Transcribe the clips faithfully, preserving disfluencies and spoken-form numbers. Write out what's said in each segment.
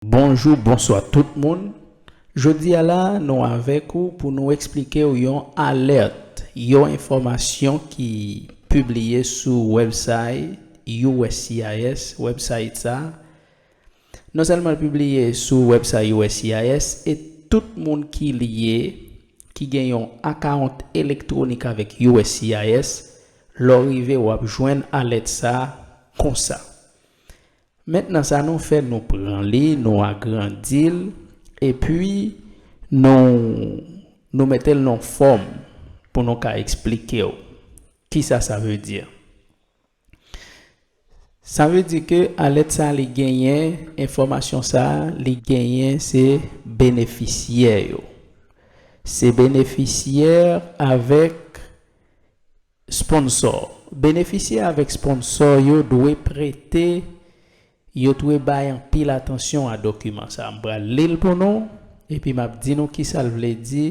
Bonjou, bonswa tout moun. Jodi a la, nou avèk ou pou nou eksplike w yon alèt, yon enfòmasyon ki pibliye sou website U S C I S, website sa. Non sèlman l pibliye sou website U S C I S, e tout moun ki li ye, ki gen yon akawont elektwonik avèk U S C I S, lè w rive w ap jwenn alèt sa konsa. Mentnan sa nou fè, nou pran li, nou agrandi l, epi nou, nou mete l nan fòm pou nou ka eksplike w kisa sa vle di. Sa vle di ke alèt sa li genyen, enfòmasyon sa li genyen se benefisyè yo. Se benefisyè avèk sponsò. Benefisyè avèk sponsò yo dwe prete, yo dwe bay anpil atansyon a dokiman sa. M pral li l pou nou, epi m ap di nou kisa l vle di,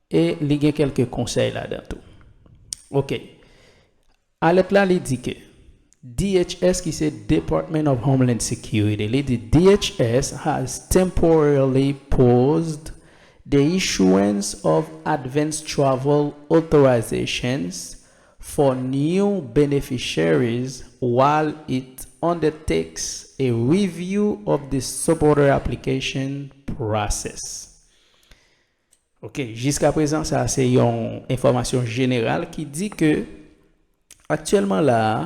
e li gen kèlke konsèy ladan tou. Ok. Alèt la li di ke D H S, ki se Department of Homeland Security, li di D H S has temporarily paused the issuance of advance travel authorizations for new beneficiaries while it undertakes a review of the supporter application process. Ok, jiska prezan sa se yon enfòmasyon jeneral ki di ke aktyèlman la a,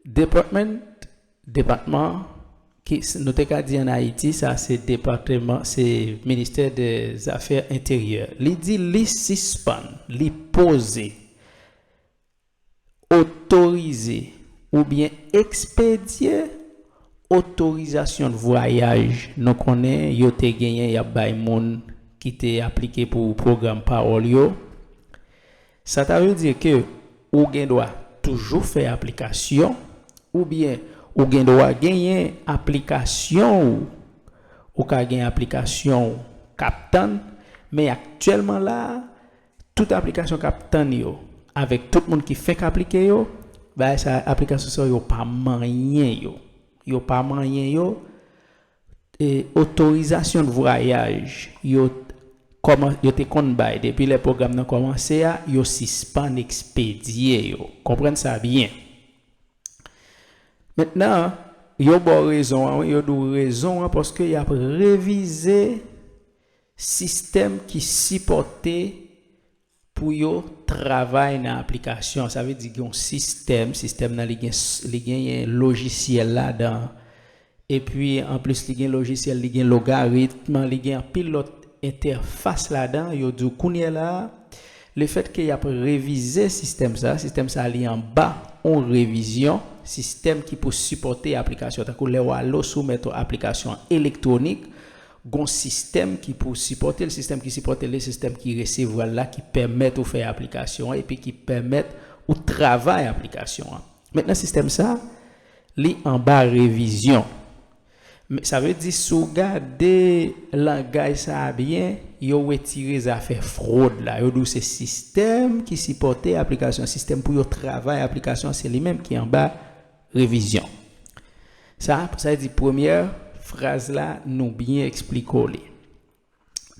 department, depatman, ki s- nou te ka di an Ayiti, sa se depatman, se ministè de zafè enteryè. Li di li sispann, li poze, otorize oubyen ekspedye otorizasyon de vwayaj nou konnen yo te genyen y ap bay moun ki te aplike pou pwogram pawòl yo. Sa ta vle di ke ou gen dwa toujou fè aplikasyon, oubyen ou gen dwa genyen aplikasyon ou, ou ka gen aplikasyon ou k ap tann, men aktyèlman la a, tout aplikasyon k ap tann yo, avèk tout moun ki fenk aplike yo, bagay sa, aplikasyon sa yo pa manyen yo. Yo pa manyen yo, e otorizasyon de vwayaj yo kòman, yo te konn bay depi lè pwogram nan kòmanse a, yo sispann ekspedye yo. Konprann sa byen. Mentnan, yo ba w rezon an, wi, yo di w rezon an paske y ap revize sistèm ki sipòte pou yo travay nan aplikasyon. Sa vle di gen yon sistèm, sistèm nan li gen, li genyen lojisyèl ladan. Epi anplis li gen lojisyèl, li gen logaritm, li gen anpil lòt entèfas ladan. Yo di w kounye a la, lefètke y ap revize sistèm sa, sistèm sa li anba yon revizyon, sistèm ki pou sipòte aplikasyon. Tankou lè w ale w soumèt yon aplikasyon elektwonik, gon sistèm ki pou sipòte l, sistèm ki sipòte l, sistèm ki resevwa l la, ki pèmèt ou fè aplikasyon an, epi ki pèmèt ou travay aplikasyon an. Mentnan, sistèm sa, li anba revizyon. Men sa vle di, si w gade langaj sa a byen, yo retire zafè fwòd la. Yo di w se sistèm ki sipòte aplikasyon, sistèm pou yo travay aplikasyon, se li menm ki anba revizyon. Sa, sa vle di premyè fraz la, nou byen eksplike w li.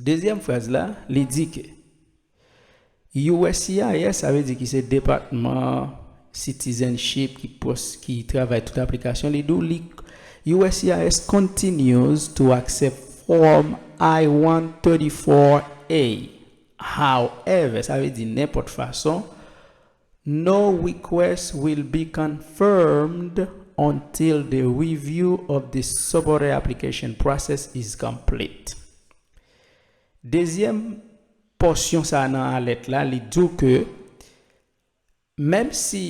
Dezyèm fraz la, li di ke U S C I S, sa vle di ki se depatman citizenship ki pwos-, ki travay tout aplikasyon, li di w li, U S C I S continues to accept Form I one thirty-four A. However, sa vle di nenpòt fason, no request will be confirmed until the review of the supporter application process is complete. Dezyèm pòsyon sa nan alèt la, li di w ke menm si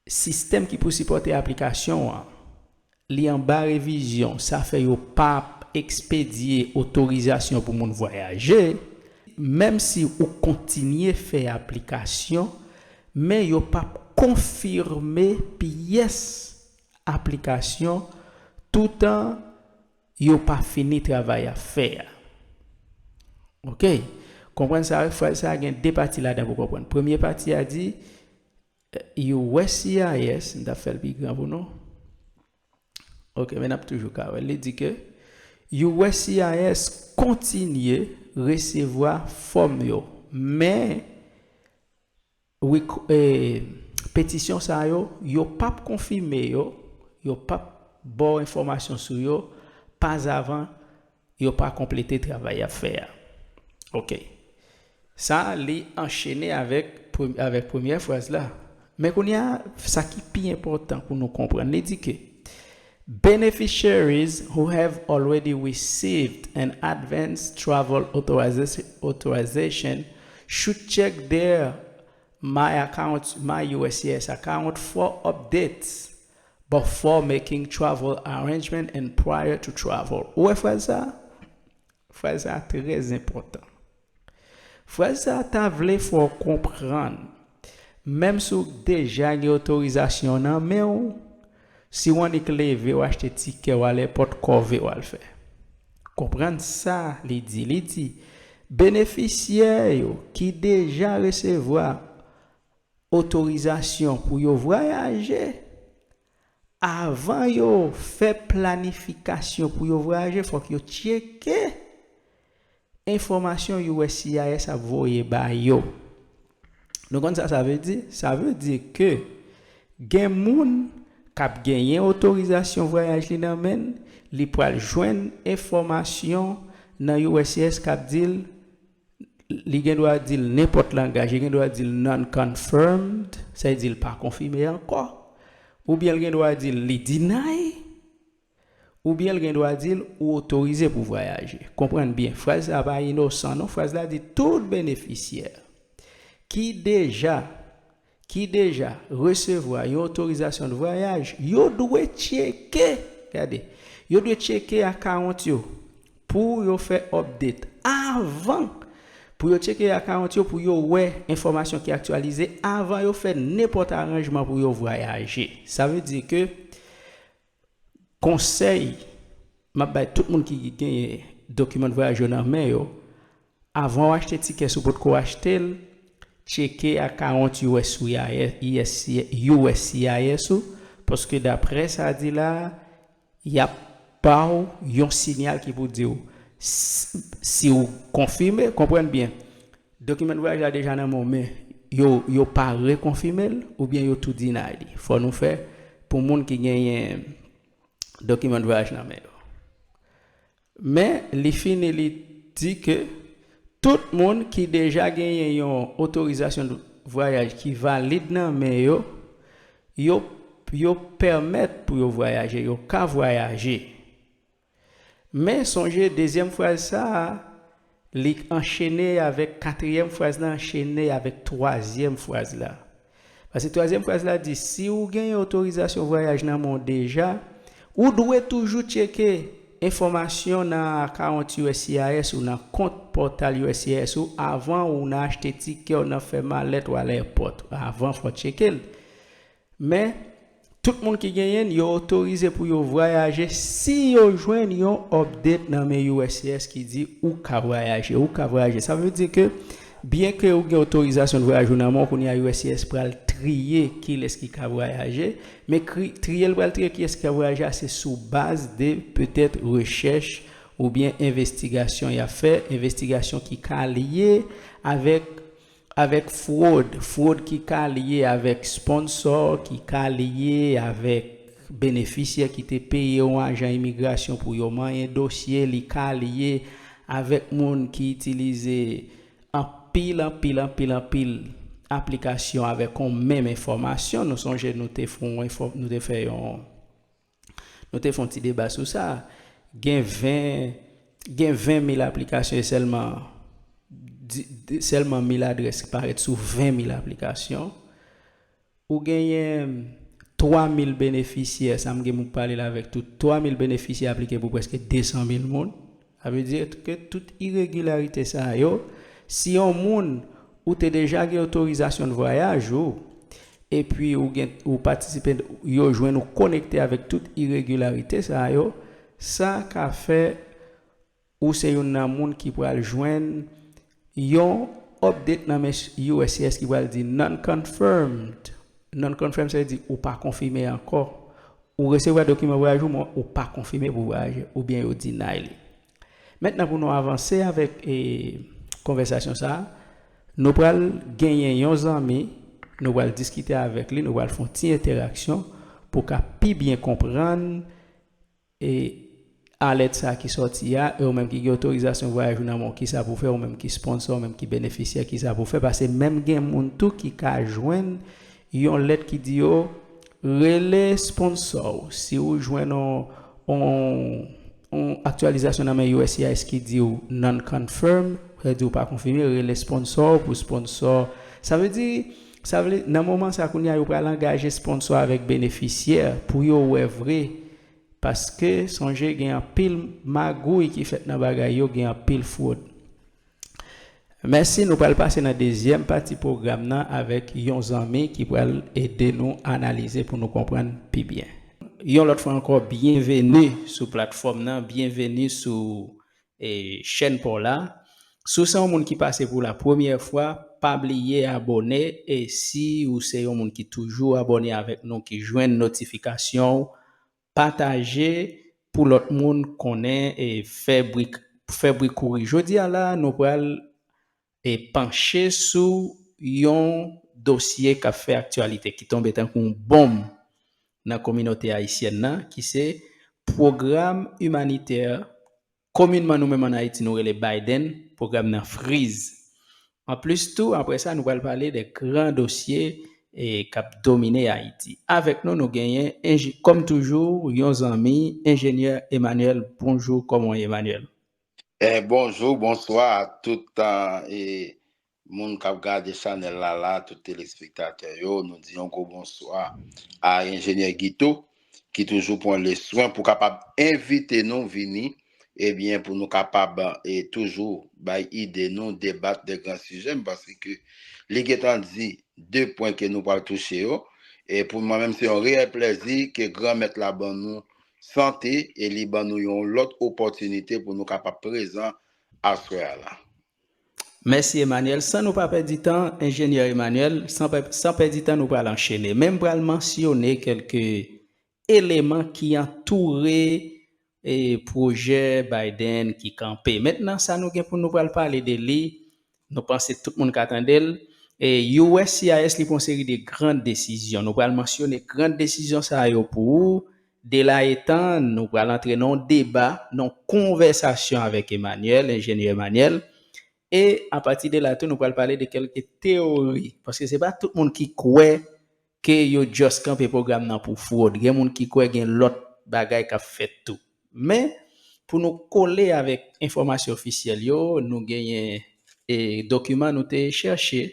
sistèm ki pou sipòte aplikasyon an, li anba revizyon, sa fè yo p ap ekspedye otorizasyon pou moun vwayaje, menm si ou kontinye fè aplikasyon, men yo p ap konfime pyès aplikasyon toutan yo pa fini travay y ap fè a. Ok. Konprann sa, fraz sa a gen de pati ladan pou konprann. Premye pati a di, U S C I S, m t ap fè l pi gran pou nou. Ok, men n ap toujou ka wè. Li di ke U S C I S kontinye resevwa fòm yo, men requ- eh, petisyon sa yo, yo p ap konfime yo, yo p ap ba w enfòmasyon sou yo, pa avan yo pa konplete travay y ap fè a. Ok. Sa, li anchene avèk, pre- avèk premyè fraz la. Men kounye a, sa ki pi enpòtan pou nou konprann, li di ke beneficiaries who have already received an advance travel authoriza- authorization should check their My account, my U S C I S account for updates before making travel arrangement and prior to travel. Ou wè fraz sa? Fraz sa trè enpòtan. Fraz sa ta vle fè w konprann, menm si w deja gen otorizasyon nan men w, si w annik leve w achte tikè w al èpòt, kòve w al fè. Konprann sa li di. Li di, benefisyè yo ki deja resevwa otorizasyon pou yo vwayaje, avan yo fè planifikasyon pou yo vwayaje, fòk yo tcheke enfòmasyon U S C I S ap voye ba yo. Nou konn sa sa vle di? Sa vle di ke gen moun k ap genyen otorizasyon vwayaj li nan men l, li pral jwenn enfòmasyon nan U S C I S k ap di l, li gen dwa di l nenpòt langaj, li gen dwa di l non-confirmed, sa vle di l pa konfime ankò, oubyen l gen dwa di l li deny, oubyen l gen dwa di l ou otorize pou vwayaje. Konprann byen, fraz sa pa inosan non, fraz la di tout benefisyè ki deja, ki deja resevwa yon otorizasyon de vwayaj, yo dwe tcheke, gade, yo dwe tcheke akawont yo pou yo fè update avan, pou yo tcheke akawont yo pou yo wè enfòmasyon ki aktyalize avan yo fè nenpòt aranjman pou yo vwayaje. Sa vle di ke konsèy m ap bay tout moun ki genyen dokiman de vwayaj yo nan men yo, avan w achte tikè si w potko achte l, tcheke akawont U S C I S, U S C I S ou, paske daprè sa di la, y ap ba w yon siyal ki pou di w s- si w konfime, konprann byen. Dokiman de vwayaj la deja nan men w, men yo, yo pa rekonfime l, oubyen yo tou deny li. Fò nou fè pou moun ki genyen dokiman de vwayaj nan men yo. Men li fini, li di ke tout moun ki deja genyen yon otorizasyon de vwayaj ki valid nan men yo, yo, yo pèmèt pou yo vwayaje, yo ka vwayaje. Men sonje, dezyèm fraz sa a, li anchene avèk katriyèm fraz la, anchene avèk twazyèm fraz la. Paske twazyèm fraz la di, si w genyen otorizasyon vwayaj nan men w deja, ou dwe toujou tcheke enfòmasyon nan akawont U S C I S ou, nan kont pòtal U S C I S ou, avan ou nan achte tikè w, nan fè malèt w al èpòt. Avan, fò w tcheke l. Men, tout moun ki genyen l, yo otorize pou yo vwayaje si yo jwenn yon update nan men U S C I S ki di ou ka vwayaje, ou ka vwayaje. Sa vle di ke, byen ke ou gen otorizasyon de vwayaj ou nan men w, kounye a U S C I S pral triye kilès ki ka vwayaje, men kri- triye l pral triye kilès ki ka vwayaje a, se sou baz de petèt rechèch oubyen envestigasyon y ap fè, envestigasyon ki ka lye avèk avèk fwod, fwod ki ka lye avèk sponsò, ki ka lye avèk benefisyè ki te peye yon ajan imigrasyon pou yo manyen dosye, li ka lye avèk moun ki itilize anpil, anpil, anpil, anpil aplikasyon avèk yon menm enfòmasyon. Nou sonje nou te fè yon enfò- nou te fè yon Nou te fè yon ti deba sou sa. Gen ven, gen ven mil aplikasyon e sèlman, di- di- sèlman mil adrès ki parèt sou ven mil aplikasyon. Ou genyen twa mil benefisyè, sa m gen pou m pale la avèk tout, twa mil benefisyè aplike pou prèske de san mil moun. Sa vle di ke tout iregilarite sa yo, si yon moun ou te deja gen otorizasyon de vwayaj ou, epi ou gen, ou patisipe, yo jwenn ou konekte avèk tout iregilarite sa yo, sa ka fè ou se youn nan moun ki pral jwenn yon update nan men U S C I S ki pral di non-confirmed. Non-confirmed, sa vle di ou pa konfime ankò. ou resevwa dokiman vwayaj ou, men ou pa konfime pou vwayaje, oubyen yo deny li. Mentnan, pou nou avanse avèk e, konvèsasyon sa a, nou pral genyen yon zanmi, nou pral diskite avèk li, nou pral fè yon ti entèraksyon pou ka pi byen konprann e alèt sa ki sòti a, e ou menm ki gen otorizasyon vwayaj ou nan men w, kisa pou fè, ou menm ki sponsò, ou menm ki benefisyè, kisa pou fè, paske menm gen moun tou ki ka jwenn yon lèt ki di yo, rele sponsò w. Si ou jwenn yon, yon, yon aktyalizasyon nan men U S C I S ki di w non-confirm, sa vle di ou pa konfime, rele sponsò w pou sponsò. Sa vle di, sa vle, nan moman sa kounye a, yo pral angaje sponsò avèk benefisyè pou yo wè vre. Paske, sonje, gen anpil magouy ki fèt nan bagay yo, gen anpil fwod. Mèsi, nou pral pase nan dezyèm pati pwogram nan avèk yon zanmi ki pral ede nou analize pou nou konprann pi byen. Yon lòt fwa ankò, byenveni sou platfòm nan, byenveni sou e, chèn pa w la. Si w se yon moun ki pase pou la premyè fwa, pa bliye abòne. E si ou se yon moun ki toujou abòne avèk nou, ki jwenn notifikasyon, pataje pou lòt moun konnen e fè bri, fè bri kouri. Jodi a la, nou pral e panche sou yon dosye k ap fè aktyalite, ki tonbe tankou yon bonm nan kominote ayisyèn nan, ki se pwogram imanitè, kominman nou menm ann Ayiti nou rele Biden, pwogram nan friz. Anplis tou, apre sa, nou pral pale de gran dosye e k ap domine Ayiti. Avèk nou, nou genyen, enje-, kòm toujou, yon zanmi, enjenyè Emmanuel. Bonjou, kòman w ye, Emmanuel? Eh, bonjou, bonswa a tout, eh, e moun k ap gade chanèl la, la, tout telespektatè yo, nou di yon gwo bonswa a enjenyè Guito, ki toujou pran le swen pou kapab envite nou vini, ebyen, pou nou kapab, e, toujou bay ide nou, debat de gran sijè, m panse ke li gentan di de pwen ke nou pral touche yo. E pou mwen menm, se yon reyèl plèzi ke Granmèt la ban nou sante e li ban nou yon lòt opòtinite pou nou kapab prezan aswè a la. Mèsi, Emmanuel. San nou pa pèdi tan, enjenyè Emmanuel, san pè-, san pèdi tan, nou pral anchene. Men m pral mansyone kèlke eleman ki antoure, e, pwojè Biden ki kanpe. Mentnan, sa nou gen pou nou pral pale de li, nou panse tout moun ka tande l. E, U S C I S, li pran yon seri de gran desizyon. Nou pral mansyone gran desizyon sa yo pou ou. De la etan, nou pral antre nan yon deba, nan yon konvèsasyon avèk Emmanuel, enjenyè Emmanuel. E apati de la tou, nou pral pale de kèlke teyori. Paske se pa tout moun ki kwè ke yo just kanpe pwogram nan pou fwod. Gen moun ki kwè gen lòt bagay k ap fèt tou. Men, pou nou kole avèk enfòmasyon ofisyèl yo, nou genyen, e, dokiman nou te chèche.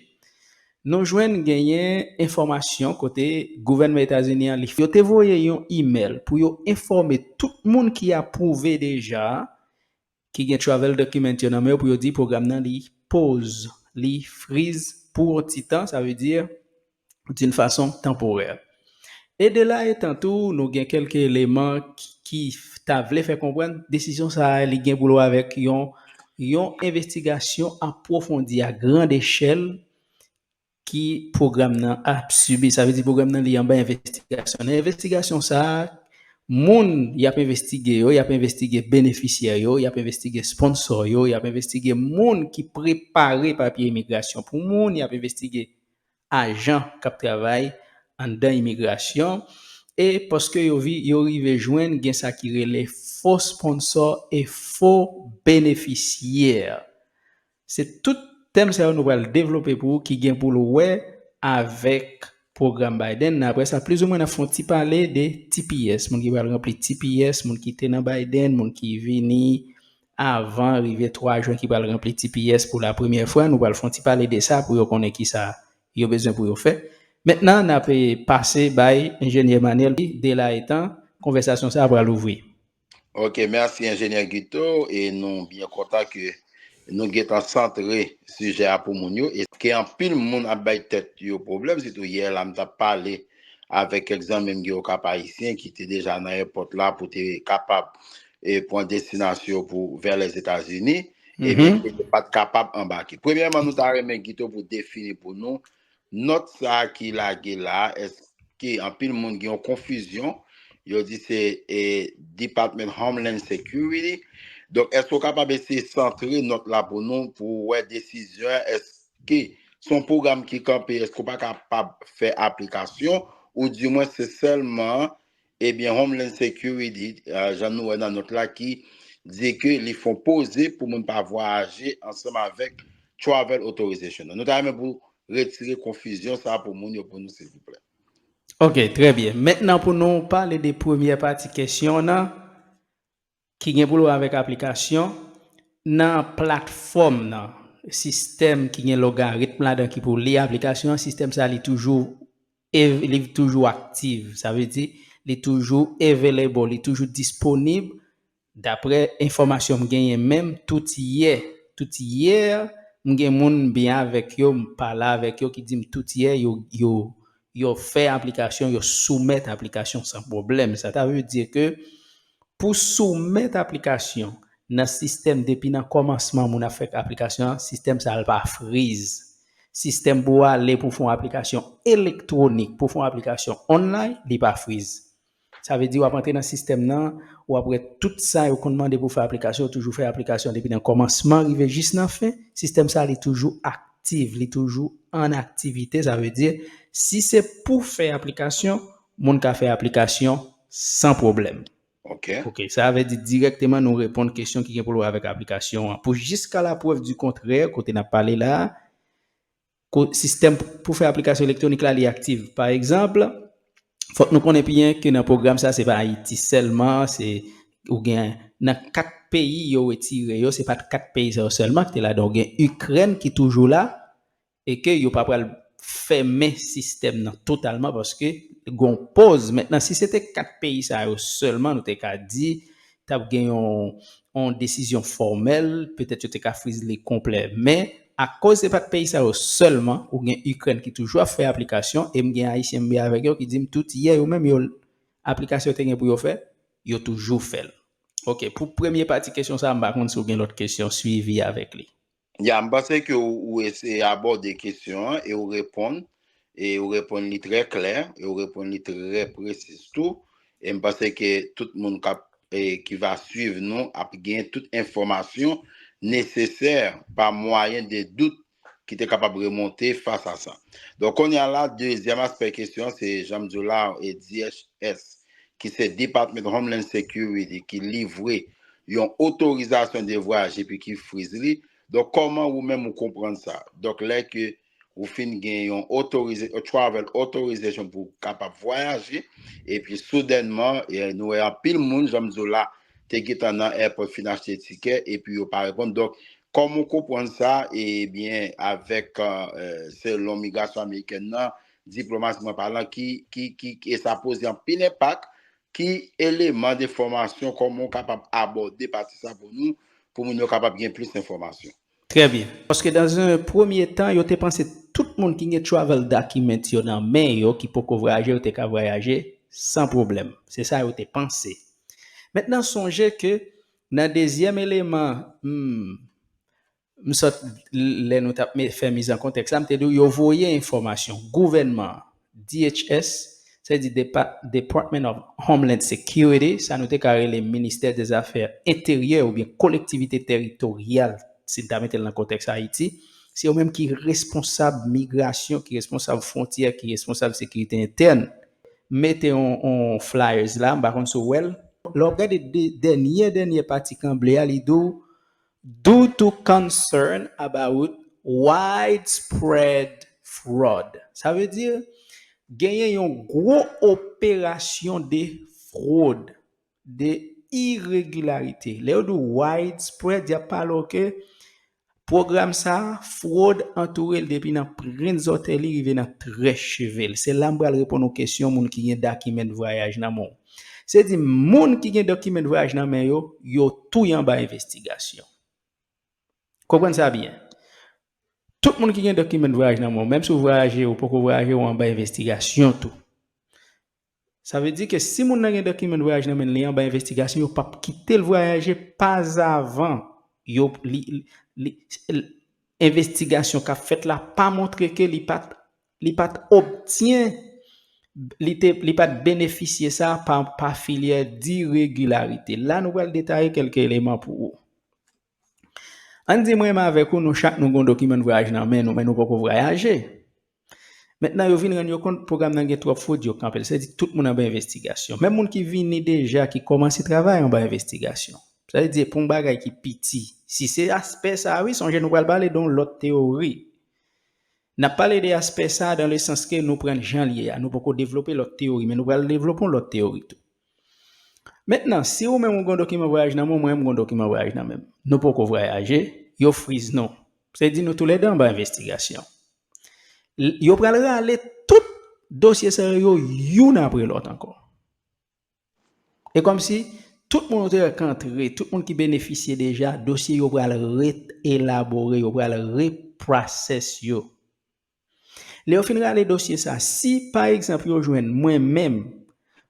Nou jwenn genyen enfòmasyon kote gouvènman Etazini an, li, yo te voye yon imèl pou yo enfòme tout moun ki apwouve deja, ki gen travel document yo nan men yo, pou yo di pwogram nan li pause, li freeze pou yon ti tan, sa vle di d'une façon temporaire. E de la etan tou, nou gen kèlke eleman ki, ki ta vle fè konprann desizyon sa a, li gen pou l wè avèk yon, yon envestigasyon apwofondi a grand echèl ki pwogram nan ap sibi. Sa vle di pwogram nan li anba envestigasyon. Nan envestigasyon sa a, moun y ap envestige yo, y ap envestige benefisyè yo, y ap envestige sponsò yo, y ap envestige moun ki prepare papye imigrasyon pou moun, y ap envestige ajan k ap travay anndan imigrasyon. E paske yo vi-, yo rive jwenn gen sa ki rele fo sponsò e fo benefisyè. Se tout tèm sa yo nou pral devlope pou ou ki gen pou l wè avèk pwogram Biden nan. Apre sa, plizoumwen n ap fè yon ti pale de T P S, moun ki pral ranpli T P S, moun ki te nan Biden, moun ki vini avan rive twa jen ki pral ranpli T P S pou la premyè fwa. Nou pral fè yon ti pale de sa pou yo konnen kisa yo bezwen pou yo fè. Mentnan, n ap, eh, pase bay enjenyè Emmanuel de la etan, konvèsasyon sa a pral ouvri. Ok, mèsi enjenyè Guito, e nou byen kontan ke nou gentan santre sijè a pou moun yo, e ke anpil moun ap bay tèt yo pwoblèm, sitou yè la m t ap pale avèk kèk zanmi m ki yo Kap Ayisyen ki te deja nan èpòt la pou te kapab, e, pran destinasyon pou vè Lèzetazini, ebyen, ke yo pa t kapab anbake. Premyèman, nou ta renmen Guito pou defini pou nou nòt sa a ki lage la, èske anpil moun gen yon konfizyon, Yo di se e, Department Homeland Security. Donk, èske w kapab eseye santre nòt la pou nou, pou w wè desizyon an, èske se yon pwogram ki kanpe, èske w pa kapab fè aplikasyon, ou dimwen se sèlman, ebyen, Homeland Security, jan nou wè nan nòt la, ki di ke li fè yon poze pou moun pa vwayaje ansanm avèk travel authorization. Nou ta renmen pou retire konfizyon sa pou moun yo pou nou, silvouplè. Ok, trè byen. Mentnan pou nou pale de premyè pati kesyon nan, ki gen pou l wè avèk aplikasyon, nan platfòm nan, sistèm ki gen logaritm ladan ki pou li aplikasyon an, sistèm sa li toujou li toujou aktif. Sa vle di, li toujou available, li toujou disponib. Daprè enfòmasyon m genyen menm, tout yè, tout yè, m gen moun m byen avèk yo, m pale avèk yo ki di m tout yè yo, yo, yo fè aplikasyon, yo soumèt aplikasyon san pwoblèm. Sa ta vle di ke pou soumèt aplikasyon nan sistèm depi nan kòmansman moun ap fè aplikasyon an, sistèm sa l pa friz. Sistèm pou w ale pou w fè yon aplikasyon elektwonik, pou w fè yon aplikasyon online, li pa friz. Sa vle di w ap antre nan sistèm nan, w ap wè tout sa yo konn mande pou fè aplikasyon, yo toujou fè aplikasyon depi nan kòmansman rive jis nan fen. Sistèm sa li toujou aktif, li toujou an aktivite. Sa vle di, si se pou fè aplikasyon, moun ka fè aplikasyon san pwoblèm. Ok. Ok, sa vle di dirèkteman nou reponn kesyon ki gen pou l wè avèk aplikasyon an. Pou jiska laprèv di kontrè, kote n ap pale la, sistèm pou fè aplikasyon elektwonik la li aktif. Pa egzanp, fòk nou konnen byen ke nan pwogram sa se pa Ayiti sèlman, se ou gen nan kat peyi yo retire yo, se pa kat peyi sa yo sèlman ki te ladan. Ou gen Ikrèn ki toujou la, e ke yo pa pral fèmen sistèm nan totalman paske gon pòz. Mentnan, si se te kat peyi sa yo sèlman, nou te ka di t ap gen yon, yon desizyon fòmèl, petèt yo te ka friz li konplè. Men, akoz se pa t peyi sa yo sèlman, ou gen Ikrèn ki toujou ap fè aplikasyon, e m gen Ayisyen m byen avèk yo ki di m tout yè yo menm yo aplikasyon yo te gen pou yo fè, yo toujou fè l. Ok, pou premye pati kesyon sa, m pa konn si w gen lòt kesyon swivi avèk li. Ya, m panse ke ou, ou eseye abòde kesyon an e ou reponn, e ou reponn li trè klè, e ou reponn li trè presiz tou. E m panse ke tout moun k ap, e, ki va swiv nou ap gen tout enfòmasyon nesesè pa mwayen de dout ki te kapab remonte fas a sa. Donk, kounye a la, dezyèm aspè kesyon an, se jan m di w la, e D H S, ki se Department Homeland Security, ki livre yon otorizasyon de vwayaj epi ki friz li. Donk, kòman ou menm ou konprann sa? Donk, lè ke ou fin gen yon authoriza-, travel authorization pou w kapab vwayaje, epi soudènman, e, nou wè anpil moun, jan m di w la, te gentan nan airport fin achte tikè, epi yo pa reponn. Donk, kòman w konprann sa, ebyen, avèk, e, selon migrasyon amerikèn nan, diplomatiquement parlant, ki, ki, ki, e sa poze anpil enpak, ki eleman de fòmasyon, kòman w kapab abòde pati sa pou nou, pou moun yo kapab gen plis enfòmasyon? Trè byen. Paske dans un premier temps, yo te panse tout moun ki gen travel document yo nan men yo, ki poko vwayaje, yo te ka vwayaje san pwoblèm. Se sa yo te panse. Mentnan, sonje ke nan dezyèm eleman, hmm, m sot lè nou t ap fè miz an kontèks la, m te di w yo voye enfòmasyon gouvènman an, D H S, sa vle di Depa-, Department of Homeland Security, sa nou te ka rele Ministè dè Zafè Enteryè oubyen Kolektivite Teritoryal, si n ta mete l nan kontèks Ayiti, se yo menm ki responsab migrasyon, ki responsab fwontyè, ki responsab sekirite entèn. M mete yon, yon flyers la, m pa konn si w wè l. Lè w ap gade de-, dènye, dènye pati kanble a, li di w, due to concern about widespread fraud. Sa vle di, genyen yon gwo operasyon de frod, de iregilarite. Lè yo di w widespread, y ap pale w ke pwogram sa a, frod antoure l depi nan pren zòtèy li rive nan trè cheve l. Se la m pral reponn yon kesyon moun ki gen dokimen vwayaj nan men w. Se di, moun ki gen dokimen vwayaj nan men yo, yo tou y anba envestigasyon. Konprann sa byen. Tout moun ki gen dokimen vwayaj nan men w, menm si w vwayaje, ou poko vwayaje, ou anba envestigasyon tou. Sa vle di ke si moun nan gen dokimen vwayaj nan men l, li anba envestigasyon, yo p ap kite l vwayaje pazavan yo, li, li, li, envestigasyon k ap fèt la pa montre ke li pa t, li pa t obtyen li te, li pa t benefisye sa pa, pa filyè diregilarite. La, nou pral detaye kèlke eleman pou ou. Ann di mwen menm avèk ou, nou chak nou gen yon dokiman vwayaj nan men nou, men nou poko vwayaje. Mentnan, yo vin rann yo kont pwogram nan gen twòp fwod, yo kanpe l. Sa vle di tout moun anba envestigasyon. Menm moun ki vini deja, ki kòmanse travay anba envestigasyon. Sa vle di pou yon bagay ki piti. Si se aspè sa, wi, sonje nou pral pale de yon lòt teyori. N ap pale de aspè sa dan le sans ke nou pran l jan l ye a. Nou poko devlope lòt teyori, men nou pral devlope yon lòt teyori tou. Mentnan, si ou menm ou gen yon dokiman vwayaj nan men w, mwen menm m gen yon dokiman vwayaj nan men m. Nou poko vwayaje, yo friz nou. Se di nou toulède anba envestigasyon. L-, yo pral rale tout dosye sa yo youn apre lòt ankò. E kòmsi tout moun ou te wè k antre, tout moun ki benefisye deja, dosye yo pral re-elabore, yo pral reprocess yo. Lè yo fin rale dosye sa, si pa egzanp yo jwenn mwen menm,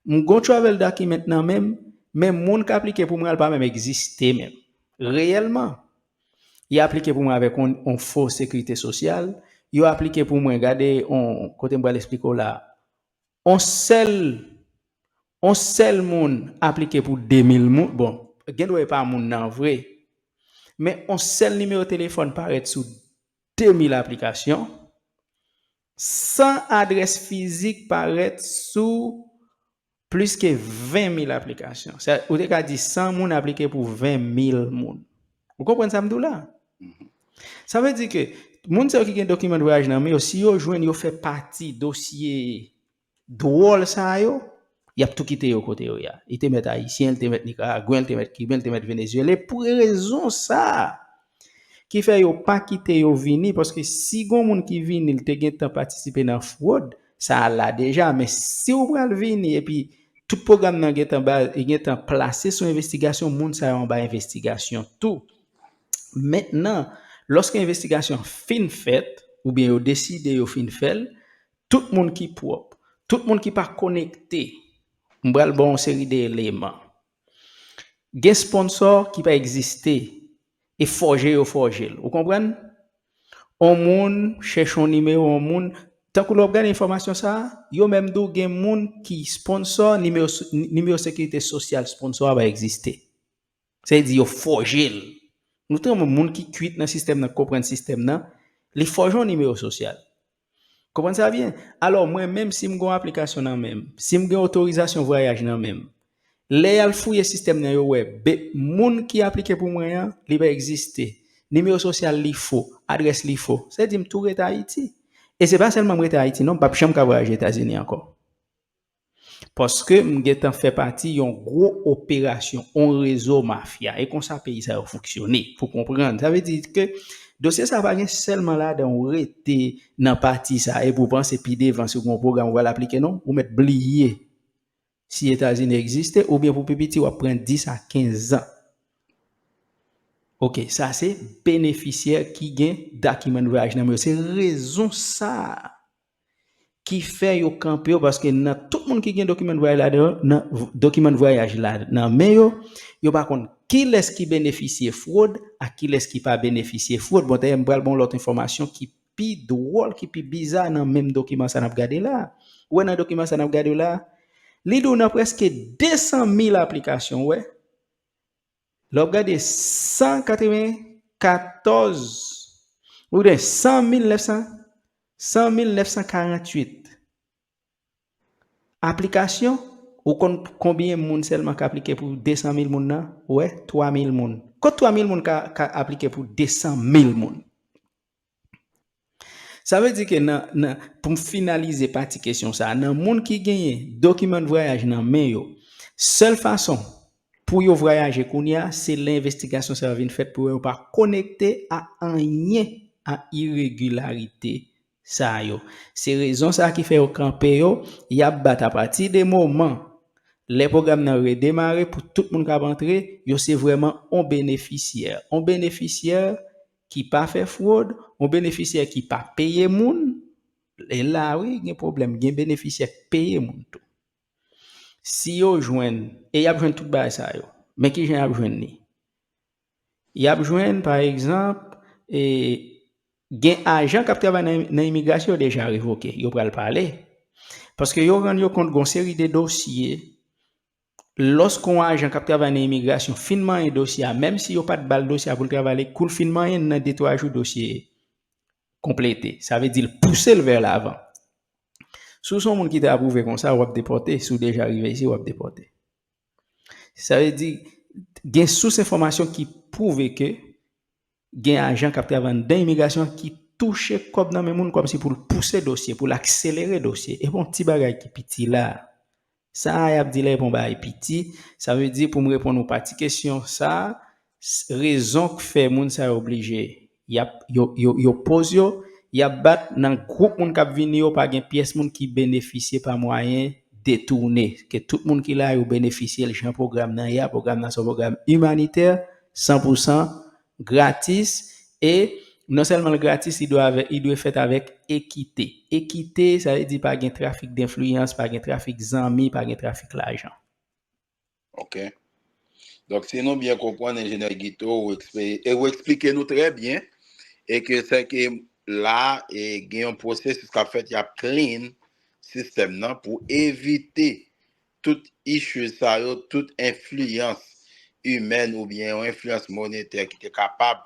m gon travel document nan men m, men moun k aplike pou mwen al pa menm egziste menm. Reyèlman, y aplike pou mwen avèk on, on fo sekirite sosyal, yo aplike pou mwen, gade on, kote m pral eksplike w la, on sèl, on sèl moun aplike pou de mil moun, bon, gen dwa e pa moun nan vre, men on sèl nimewo telefòn parèt sou de mil aplikasyon, san adrès fizik parèt sou plis ke ven mil aplikasyon. Sa, ou te ka di san moun aplike pou ven mil moun. Ou konprann sa m di w la? Sa vle di ke moun sa yo ki gen dokiman de vwayaj nan men yo, si yo jwenn yo fè pati dosye dwòl sa yo, y ap tou kite yo kote yo ye a. Li te mèt ayisyen, li te mèt nikaragwen, li te mèt kiben, li te mèt venezyelen. Pou rezon sa a, ki fè yo pa kite yo vini, paske si gon moun ki vini, li te gentan patisipe nan fwod, sa a la deja. Men si w pral vini, epi tout pwogram nan gentan ba, gentan plase sou envestigasyon, moun sa yo anba envestigasyon tou. Mentnan, lòske envestigasyon an fin fèt, oubyen yo deside yo fin fè l, tout moun ki pwòp, tout moun ki pa konekte, m pral ba w yon seri de eleman. Gen sponsò ki pa egziste, e fòje yo fòje l. Ou konprann? On moun chèche on nimewo, on moun, tankou lè w ap gade enfòmasyon sa a, yo menm di w gen moun ki sponsò, nimewo, nimewo sekirite sosyal sponsò a pa egziste. Sa vle di yo fòje l. Nou te wè moun ki kwit nan sistèm nan, konprann sistèm nan, li fòje yon nimewo sosyal. Konprann sa byen? Alò, mwen menm, si m gen yon aplikasyon nan men m, si m gen otorizasyon vwayaj nan men m, lè y al fouye sistèm nan, yo wè, be, moun ki aplike pou mwen an, li pa egziste. Nimewo sosyal li fo, adrès li fo. Sa vle di m tou rete Ayiti. E se pa sèlman m rete Ayiti, non, m p ap janm ka vwayaje Etazini ankò. Paske m gentan fè pati yon gwo operasyon, yon rezo mafya. E konsa peyi sa yo fonksyone, pou konprann. Sa vle di ke dosye sa pa gen sèlman ladan ou rete nan pati sa epi w panse pi devan si w gen yon pwogram ou pral aplike, non. Ou mèt bliye si Etazini egziste, oubyen pou pi piti w ap pran dis a kenz zan. Oke, sa se benefisyè ki gen dokiman vwayaj nan men yo. Se rezon sa a ki fè yo kanpe yo, paske nan tout moun ki gen dokiman vwayaj ladan yo, nan v-, dokiman vwayaj la nan men yo, yo pa konn kilès ki benefisye fwod ak kilès ki pa benefisye fwod. Bon, dayè, m pral ba w lòt enfòmasyon ki pi dwòl, ki pi biza nan menm dokiman sa n ap gade la. Ou wè nan dokiman sa n ap gade la, li di w nan prèske de san mil aplikasyon, ou wè, lè w ap gade san katrevenkatòz, ou gen san mil nèf san, san mil nèf san karanntuit aplikasyon, ou konn konbyen moun sèlman k aplike pou de san mil moun nan? Ou wè, twa mil moun. Kot twa mil moun ka, ka aplike pou de san mil moun? Sa vle di ke nan, nan, pou m finalize pati kesyon sa a, nan moun ki genyen dokiman vwayaj nan men yo, sèl fason pou yo vwayaje kounye a, se lè envestigasyon sa yo vin fèt pou yo pa konekte a anyen a iregilarite sa yo. Se rezon sa a ki fè yo kanpe yo, y ap bat apati de moman lè pwogram nan redemare pou tout moun k ap antre, yo se vrèman on benefisyè. On benefisyè ki pa fè fwod, on benefisyè ki pa peye moun, e la wi, gen pwoblèm, gen benefisyè k peye moun tou. Si yo jwenn, e y ap jwenn tout bagay sa yo. Men kijan y ap jwenn li? Y ap jwenn, pa egzanp, e, gen ajan k ap travay nan, nan imigrasyon yo deja revoke. Yo pral pale. Paske yo rann yo kont gon seri de dosye, lòske yon ajan k ap travay nan imigrasyon fin manyen dosye a, menm si yo pa t ba l dosye a pou l travay, kou l fin manyen l, nan de twa jou dosye konplete. Sa vle di l pouse l vè lavan. Si w se yon moun ki te apwouve konsa, w ap depòte. Si w deja rive isi, w ap depòte. Sa vle di, gen sous enfòmasyon ki pwouve ke gen ajan k ap travay anndan imigrasyon an ki touche kòb nan men moun kòmsi pou l pouse dosye, pou l akselere dosye. E pa yon ti bagay ki piti la. Sa a y ap di la e pa yon bagay piti. Sa vle di, pou m reponn ou pati kesyon sa a, s- rezon k fè moun sa yo oblije y ap yo, yo, yo poz yo, y ap bat nan gwoup moun k ap vini yo, pa gen pyès moun ki benefisye pa mwayen detounen. Ke tout moun ki la yo benefisye l jan pwogram nan ye a. Pwogram nan se yon pwogram imanitè, san pou san gratis, e non sèlman l gratis, li dwe avè- li dwe fèt avèk ekite. Ekite, sa vle di pa gen trafik denfliyans, pa gen trafik zanmi, pa gen trafik lajan. Ok. Donk, si nou byen konprann, enjenyè Guito, ou ekspe- e ou eksplike nou trè byen, e ke se ke la, e gen yon pwosesis k ap fèt, y ap clean sistèm nan pou evite tout issues sa yo, tout enfliyans imèn oubyen yon enfliyans monetè ki te kapab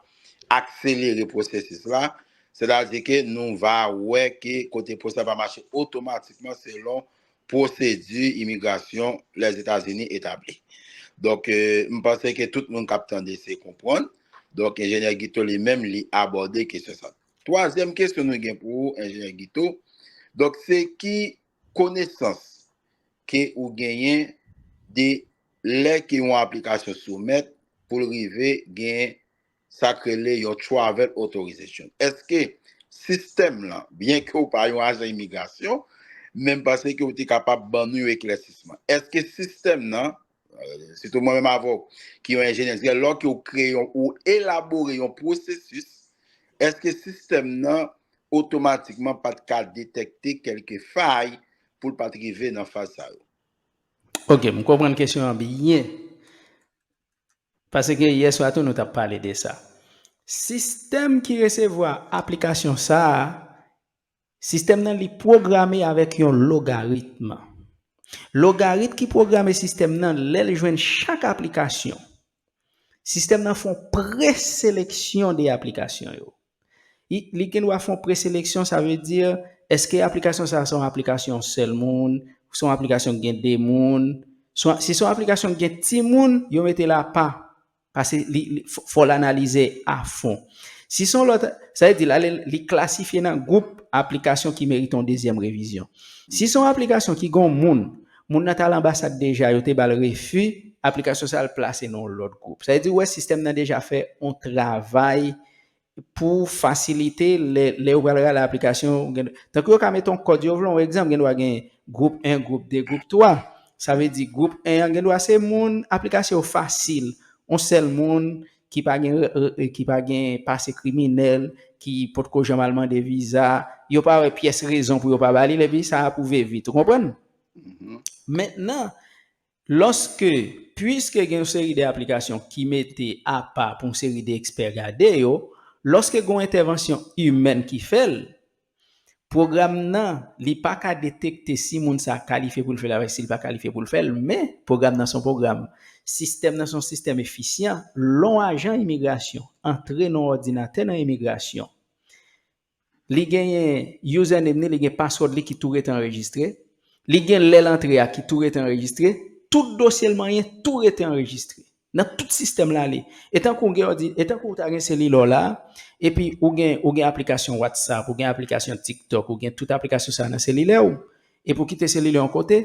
akselere pwosesis la. Sètadi ke nou va wè ke kote pwosesis la pa mache otomatikman selon pwosedi imigrasyon Lèzetazini etabli. Donk, euh, m panse ke tout moun k ap tande se konprann. Donk, enjenyè Guito li menm, li abòde kesyon sa. Twazyèm kesyon nou gen pou ou, enjenyè Guito. Donk, se ki konesans ke ou genyen de lè ke yon aplikasyon soumèt pou l rive gen sa k rele yon travel authorization? Èske sistèm lan, byen ke w pa yon ajan imigrasyon, men m panse ke w te kapab ban nou yon eklèsisman. Èske sistèm nan, euh, sitou mwen menm avè w, ki yon enjenyè, lè ke w kreye yon, ou elabore yon pwosesis, èske sistèm nan otomatikman pa t ka detèkte kèlke fay pou l pa t rive nan faz sa yo? Ok, m konprann kesyon an byen. Paske yè swa tou nou t ap pale de sa. Sistèm ki resevwa aplikasyon sa a, sistèm nan li pwograme avèk yon logaritm. Logaritm ki pwograme sistèm nan, lè l jwenn chak aplikasyon, sistèm nan fè yon preseleksyon de aplikasyon yo. Li, li gen dwa fè yon preseleksyon, sa vle di, èske aplikasyon sa a se yon aplikasyon sèl moun, se yon aplikasyon ki gen de moun, se yon- si se yon aplikasyon ki gen timoun, yo mete l apa, paske li, li, fò, fò l analize a fon. Si se yon lòt, sa vle di, la, li, li klasifye nan gwoup aplikasyon ki merite yon dezyèm revizyon. Si se yon aplikasyon ki gen yon moun, moun nan t al anbasad deja, yo te ba l refi, aplikasyon sa a l plase nan yon lòt gwoup. Sa vle di, w wè, sistèm nan deja fè yon travay pou fasilite lè, lè yo pral rale aplikasyon, gen- tankou yo ka mete yon kòd, yo vle yon egzanp, gen dwa gen gwoup en, gwoup de, gwoup twa. Sa vle di gwoup en an gen dwa se moun aplikasyon yo fasil, yon sèl moun ki pa gen re- re- ki pa gen pase kriminèl, ki potko janm al mande viza, yo pa wè pyès rezon pou yo pa ba li l, epi sa apwouve vit, ou konprann? Mentnan, lòske, piske gen yon seri de aplikasyon ki mete apa pou yon seri de ekspè gade yo, lòske gen yon entèvansyon imèn ki fè l, pwogram nan, li pa ka detekte si moun sa a kalifye pou l fè l avèk si l pa kalifye pou l fè l, men pwogram nan se yon pwogram, sistèm nan se yon sistèm efisyan, lè yon ajan imigrasyon antre nan yon òdinatè nan imigrasyon, li genyen username li, li gen password li ki tou rete anrejistre, li gen lè l antre a ki tou rete anrejistre, tout dosye l manyen tou rete anrejistre. Nan tout sistèm la li. E tankou w gen òdi, e tankou w ta gen selilè w la, epi ou gen, ou gen aplikasyon WhatsApp, ou gen aplikasyon TikTok, ou gen tout aplikasyon sa nan selilè w, epi w kite selilè w yon kote,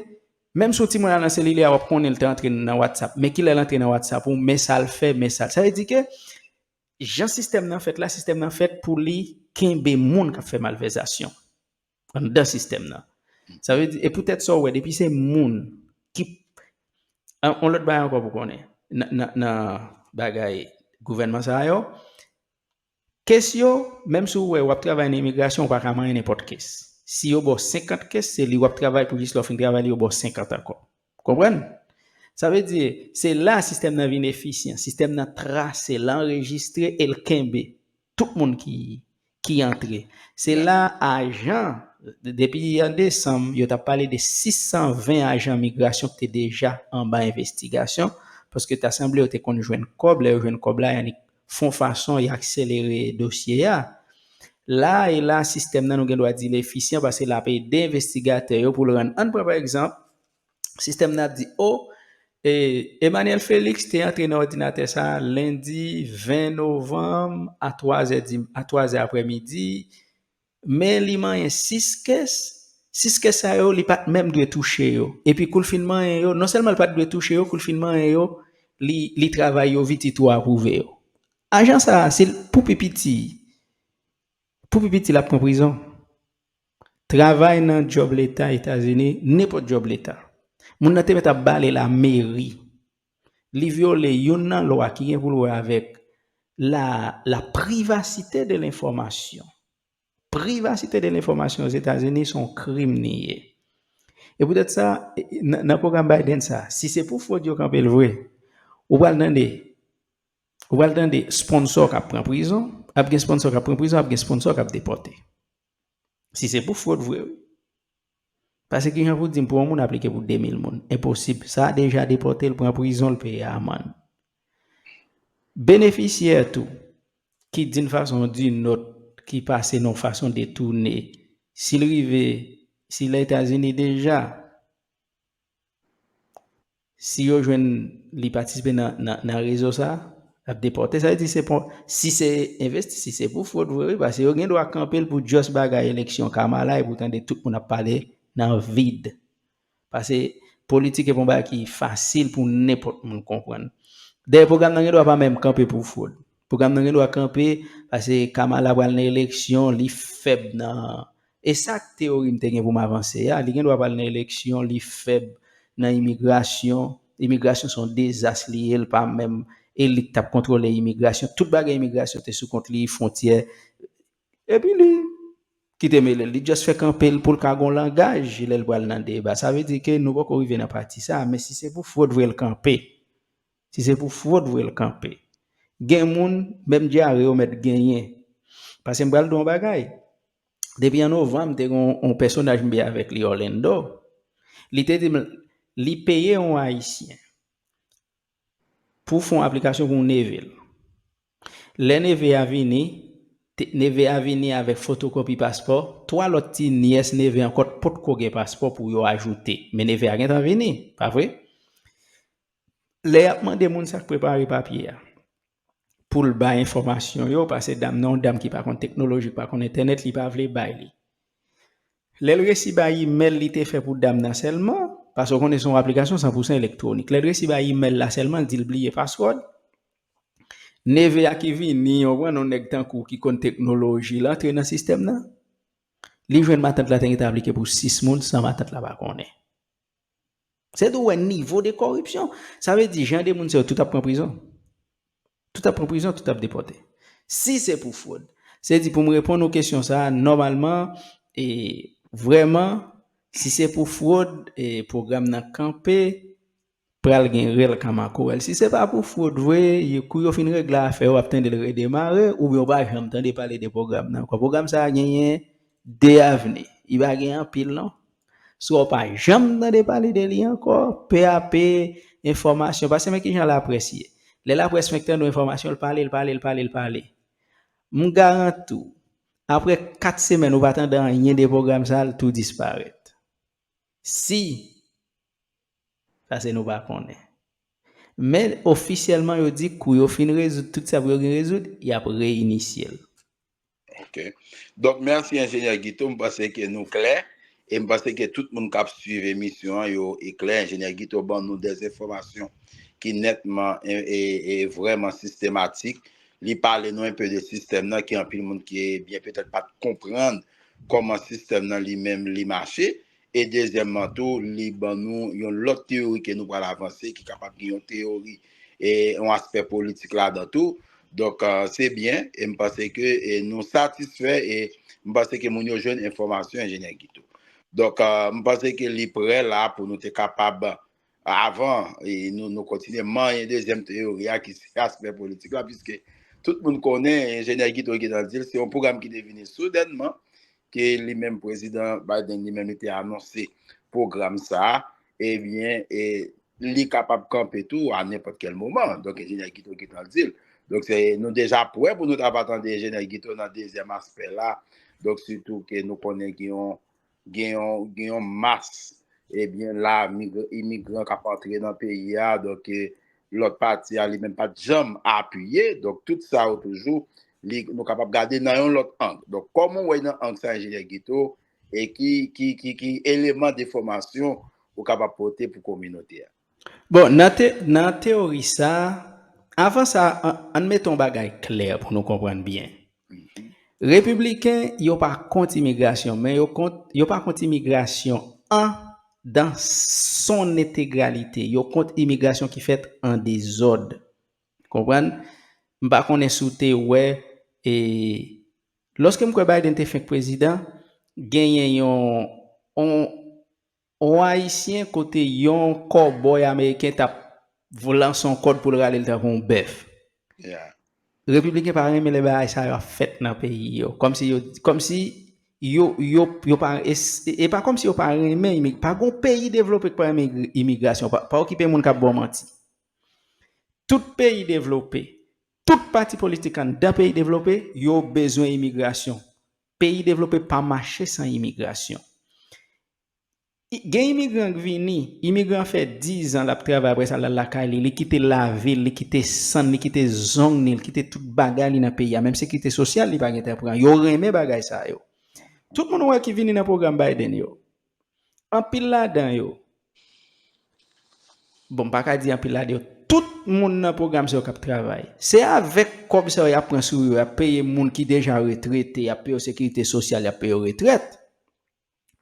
menm si yon timoun al nan selilè a, w ap konnen l te antre nan WhatsApp. Men kilè l antre nan WhatsApp ou, men sa l fè, men sa l. Sa vle di ke jan sistèm nan fèt la, sistèm nan fèt pou li kenbe moun k ap fè malvèzasyon anndan sistèm nan. Sa vle di, e poutèt sa w wè, depi se moun ki, an, on lòt bagay ankò pou konnen, nan, nan, nan bagay gouvènman sa yo, kes yo, menm si w wè w ap travay nan imigrasyon, ou pa ka manyen nenpòt kes. Si yo ba w senkant kes, se li w ap travay pou jis lè w fin travay li, yo ba w senkant ankò. Konprann? Sa vle di, se la sistèm nan vin efisyan. Sistèm nan trase, l anrejistre e l kenbe tout moun ki, ki antre. Se la ajan Depi an desanm, yo t ap pale de sis san ven ajan migrasyon ki te deja anba envestigasyon, paske ta sanble yo te konn jwenn kòb, lè yo jwenn kòb la, y annik fè yon fason y akselere dosye a. La e la, sistèm nan, nou gen dwa di l efisyan, paske l ap ede envestigatè yo pou l rann. Ann pran pa egzanp, sistèm nan ap di, o, e, Emmanuel Felix te antre nan òdinatè sa a lendi ven novanm a twazè di, a twazè aprèmidi, men li manyen sis kès, sis kès sa yo, li pa t menm dwe touche yo. Epi kou l fin manyen yo, non sèlman li pa t dwe touche yo, kou l fin manyen yo, li, li travay yo vit, li tou apwouve yo. Ajan sa a, si l, pou pi piti, pou pi piti, l ap pran prizon. Travay nan djòb leta Etazini, nenpòt djòb leta. Moun nan te mèt ap bale lameri. Li vyole youn nan lwa ki gen pou l wè avèk la, la privasite de lenfòmasyon. Privasite de lenfòmasyon Ozetazini se yon krim li ye. E poutèt sa, nan, nan pwogram Biden sa, si se pou fwod yo kanpe l vre, ou pral tande, ou pral tande sponsò k ap pran prizon, ap gen sponsò k ap pran prizon, ap gen sponsò k ap depòte. Si se pou fwod vre, wi. Paske kijan pou di m pou yon moun aplike pou de mil moun? Enposib. Sa a deja depòte l, pran prizon, l peye amann. Benefisyè tou, ki d'une façon ou d'une autre, ki pase nan yon fason detounen, si l rive, si l Etazini deja, si yo jwenn li patisipe nan, nan, nan rezo sa, l ap depòte. Sa vle di se pon, si se envesti, si se pou fwod vre, wi, paske yo gen dwa kanpe l pou just bagay eleksyon Kamala, epi w tande tout moun ap pale nan vid. Paske politik e pon bagay ki fasil pou nenpòt moun konprann. Dayè, pwogram nan gen dwa pa menm kanpe pou fwod. Pwogram nan gen dwa kanpe paske Kamala pral nan eleksyon, li fèb nan, e sa k teyori m te gen pou m avanse a, li gen dwa pral nan eleksyon, li fèb nan imigrasyon. Imigrasyon se yon dezas li ye, l pa menm elit k ap kontwole imigrasyon. Tout bagay imigrasyon te sou kont li, fwontyè. Epi li kite mele l, li just fè kanpe l pou l ka gon langaj lè l pral nan deba. Sa vle di ke nou poko rive nan pati sa, men si se pou fwod vre l kanpe, si se pou fwod vre l kanpe, gen moun, menm dyare yo mèt genyen. Paske m pral di w yon bagay. Depi an novanm, te gen yon, yon pèsonaj m byen avèk li, Orlando. Li te di m, li peye yon Ayisyen pou fè yon aplikasyon pou yon neve l. Lè neve a vini, te, neve a vini avèk fotokopi paspò, twa lòt ti nyès neve ankò potko gen paspò pou yo ajoute. Men neve a gentan vini, pa vre? Lè y ap mande moun sa k prepare papye a, pou l bay enfòmasyon yo, paske dam nan, yon dam ki pa konn teknoloji, ki pa konn entènèt, li pa vle bay li. Lè l resi bay imèl li te fè pou dam nan sèlman, paske w konnen se yon aplikasyon san pousan elektwonik. Lè l resi bay imèl la sèlman, l di l bliye password. Neve a ki vini, yon grann yon nèg tankou w ki konn teknoloji, l antre nan sistèm nan. Li jwenn matant la te gentan aplike pou sis moun san matant la pa konnen. Se tou wè nivo de kòripsyon. Sa vle di, jan de moun sa yo, tout ap pran prizon. Tout ap pran prizon, tout ap depòte. Si se pou fwod. Se di, pou m reponn ou kesyon sa a, nòmalman, e, vrèman, si se pou fwod, e, pwogram nan kanpe, pral gen rèl kanmakorèl. Si se pa pou fwod vre, yo, kou yo fin regle afè yo, w ap tande l redemare, oubyen w pa janm tande pale de pwogram nan ankò. Pwogram sa a genyen de avni. Li pa gen anpil, non. Swa w pa janm tande pale de li ankò, P A P, enfòmasyon. Paske men kijan laprès ye. Lè laprès fenk tande yon enfòmasyon, l pale, l pale, l pale, l pale. M garanti w, apre kat semèn, ou pa tande anyen de pwogram sa a, l tou disparèt. Si, paske nou pa konnen. Men ofisyèlman, yo di kou yo fin rezoud tout sa pou yo gen rezoud, y ap reinisye l. Ok. Donk, mèsi, Enjenyè Guito. M panse ke nou klè. E m panse ke tout moun k ap swiv emisyon an, yo e klè. Enjenyè Guito ban nou de enfòmasyon ki nètman e, e, e vrèman sistematik. Li pale nou enpe de sistèm nan, ki anpil moun ki byen petèt pa t konprann kòman sistèm nan li menm li mache. E dezyèmman tou, li ban nou yon lòt teyori ke nou pral avanse, ki kapab gen yon teyori e yon aspè politik ladan tou. Donk, euh, se byen, e m panse ke e nou satisfè, e m panse ke moun yo jwenn enfòmasyon, Enjenyè Guito. Donk, euh, m panse ke li prè la pou nou te kapab, avan e nou, nou kontinye manyen dezyèm teyori a, ki se aspè politik la, piske tout moun konnen, Enjenyè Guito gentan di l, se yon pwogram ki te vini soudènman, ke li menm prezidan Biden li menm li te anonse pwogram sa a, ebyen, e, li kapab kanpe tou a nenpòt kèl moman. Donk, enjenyè Guito gentan di l. Donk, se, nou deja prè pou nou ta va tande enjenyè Guito nan dezyèm aspè la. Donk, sitou ke nou konnen gen yon, gen yon, gen yon mas, ebyen, la, mig-, imigran k ap antre nan peyi a. Donk, e, lòt pati a, li menm pa t janm apiye. Donk, tout sa yo toujou, li, nou kapab gade nan yon lòt ang. Donk, kòman w wè nan ang sa, enjenyè Guito, e ki, ki, ki, ki eleman de fòmasyon ou kapab pote pou kominote a? Bon, nan te-, nan teyori sa, avan sa, an, ann mete yon bagay klè pou nou konprann byen. Mhm. Repibliken, yo pa kont imigrasyon, men yo kont, yo pa kont imigrasyon an dan son entegralite. Yo kont imigrasyon ki fèt an dezòd. Konprann? M pa konnen si w te wè, e, lòske m kwè Biden te fenk prezidan, genyen yon, yon, yon Ayisyen kote yon kòbòy ameriken t ap lanse yon kòd pou l rale l tankou yon bèf. Yeah. Repibliken pa renmen lè bagay sa yo ap fèt nan peyi yo. Kòmsi yo, kòmsi yo, yo, yo pa, e, e pa kòmsi yo pa renmen imig-, pa gon peyi devlope ki pa renmen ig-, imigrasyon. Pa, pa okipe moun k ap ba w manti. Tout peyi devlope, tout pati politik anndan peyi devlope, yo bezwen imigrasyon. Peyi devlope pa mache san imigrasyon. I-, gen imigran k vini, imigran fè diz an l ap travay, apre sa l al lakay li, li kite lavil, li kite sann, li kite zong ni, li kite tout bagay li nan peyi a, menm sekirite sosyal li pa gentan pran. Yo renmen bagay sa yo. Tout moun ou wè ki vini nan pwogram Biden yo, anpil ladan yo, bon, m pa ka di anpil ladan yo, tout moun nan pwogram sa yo k ap travay, se avèk kòb sa yo y ap pran sou yo, y ap peye moun ki deja retrete, y ap peye yo sekirite sosyal, y ap peye yo retrèt.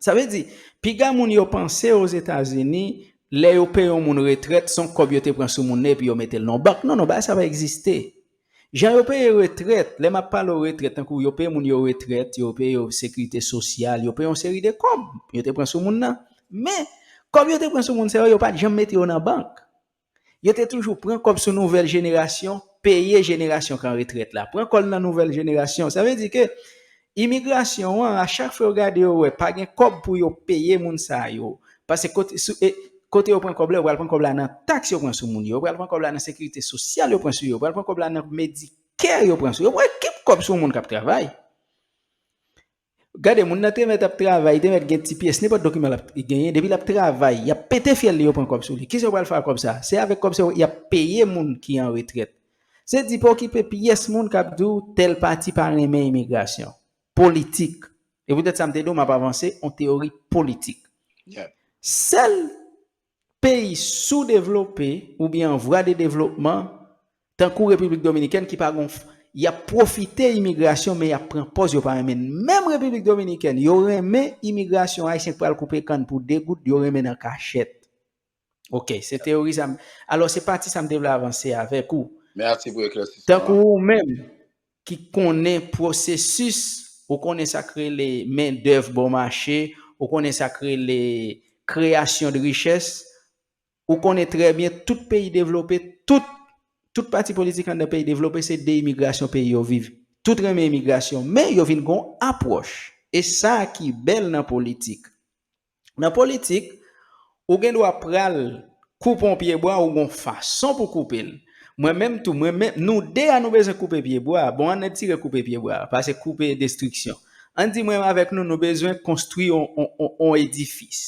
Sa vle di, piga moun yo panse Ozetazini, lè yo peye yon moun retrèt, se yon kòb yo te pran sou moun nan epi yo mete l nan yon bank. Non, non, bagay sa pa egziste. Jan yo peye retrèt, lè m ap pale w retrèt, tankou yo peye moun yo retrèt, yo peye yo sekirite sosyal, yo peye yon seri de kòb yo te pran sou moun nan. Men, kòb yo te pran sou moun sa yo, yo pa t janm mete yo nan bank. Yo te toujou pran kòb sou nouvèl jenerasyon, peye jenerasyon k an retrèt la. Pran kòb nan nouvèl jenerasyon. Sa vle di ke imigrasyon an, a chak fwa yo gade, yo wè pa gen kòb pou yo peye moun sa yo. Paske kote, sou, e, kote yo pran kòb la, yo pral pran kòb la nan taks yo pran sou moun yo, yo pral pran kòb la nan sekirite sosyal yo pran sou yo, yo pral pran kòb la nan Medicare yo pran sou yo. Yo pran kèk kòb sou moun k ap travay. Gade, moun nan te mèt ap travay, te mèt gen ti pyès, nenpòt dokiman l ap genyen, depi l ap travay, y ap pete fyèl li, yo pran kòb sou li. Kisa yo pral fè ak kòb sa? Se avèk kòb sa yo, y ap peye moun ki an retrèt. Se di pa okipe pyès moun k ap di w tèl pati pa renmen imigrasyon. Politik. E poutèt sa m te di w, m ap avanse yon teyori politik. Yeah. Sèl peyi soudevlope oubyen an vwa de devlopman, tankou Repiblik Dominikèn ki pa gon f-, y ap pwofite imigrasyon, men y ap pran pòz yo pa renmen. Menm Repiblik Dominikèn, yo renmen imigrasyon ayisyen k pral koupe kann pou de goud, yo renmen nan kachèt. Ok, se teyori sa m, alò, se pati sa m te vle avanse avèk ou. Mèsi pou eklèsisman an. Tankou ou menm ki konnen pwosesis, ou konnen sa k rele mendèv bon mache, ou konnen sa k rele kreyasyon de richès, ou konnen trè byen tout peyi devlope, tout, tout pati politik anndan peyi devlope, se de imigrasyon peyi yo viv. Tout renmen imigrasyon, men yo vin gon apwòch. E sa ki bèl nan politik. Nan politik, ou gen dwa pral koupe yon pye bwa, ou gon fason pou koupe l. Mwen menm tou, mwen menm, nou de a nou bezwen koupe pye bwa. Bon, ann retire koupe pye bwa, pase koupe destriksyon. Ann di mwen avèk nou, nou bezwen konstwi yon, yon, yon, yon edifis.